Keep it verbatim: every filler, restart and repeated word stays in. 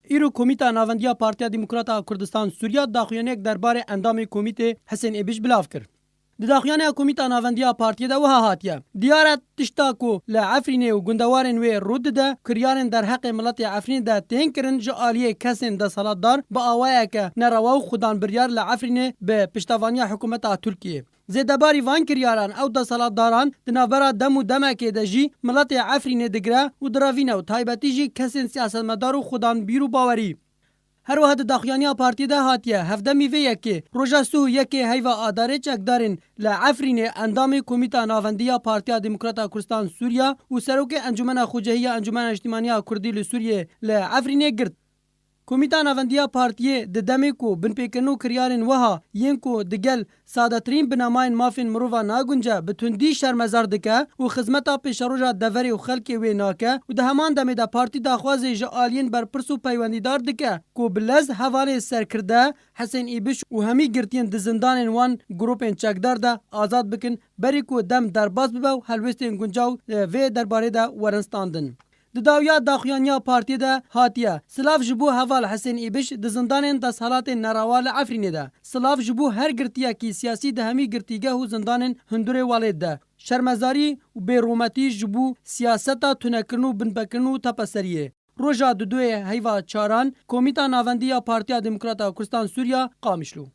Îro Komîta Navendiya Partiya Demokrata Kurdistan Sûriya daxuyaniyek derbarê endamê komîtê Hisên Êbiş bilav kir. Di daxuyaniya Komîta Navendiya Partiyê de wiha hatiye: Diyar e tişta ku li Efrînê û gundewarên wê rû dide, kiryarên derheqê miletê Efrînê de tên kirin ji aliyê kesên desthilatdar bi awayeke nerewa û xudan biryar li Efrînê bi piştevaniya hikûmeta Tirkiyê. Zêdebarî van kiryaran ew desthilatdaran di navbera dem û demekê de jî miletê Efrînê digire û direvîne û taybetî jî kesên siyasetmedar û xudan bîr û bawerî. Her wiha di daxuyaniya partiyê de hatiye: Hevdemî vê yekê, roja sih û yekê heyva Adarê, çekdarên li Efrînê endamê Komîta Navendî ya Partiya Demokrata Kurdistan Sûriya û Serokê Encûmena Xwecihî ya Encûmena Niştimanî ya Kurdî li Sûriyê li Efrînê girt. Komîta Navendî ya Partiyê di demê ku binpêkirin û kiryarên wiha yên ku digel sadetirîn binemayên mafên mirova nagunce, bi tundî şermezar dike û xizmeta pêşeroja deverê û xelkê wê nake û di heman demê de partî daxwazê ji aliyên berpirs û peywendîdar dike ku bi lez hevalê serkirde Hisên Îbiş û hemî girtiyên di zindanên wan grûpên çekdar de azad bikin, berî ku dem derbas bibe û helwestên guncaw, e, vê derbarê de werin standin. Di dawiya daxuyaniya partiyê de hatiye: Silav ji bo heval Hisên Îbiş di zindanên desthilatên nerewa li Efrînê de. Silav ji bo her girtiyekî siyasî di hemî girtîgeh û zindanên hundurê welêt de. Şermezarî û bêrûmetî ji bo siyaseta tunekirin û binpekirin û tepeseriyê. Roja duduyê heyva çaran, Komîta Navendî ya Partiya Demokrata Kurdistan Sûriya, Qamişlo.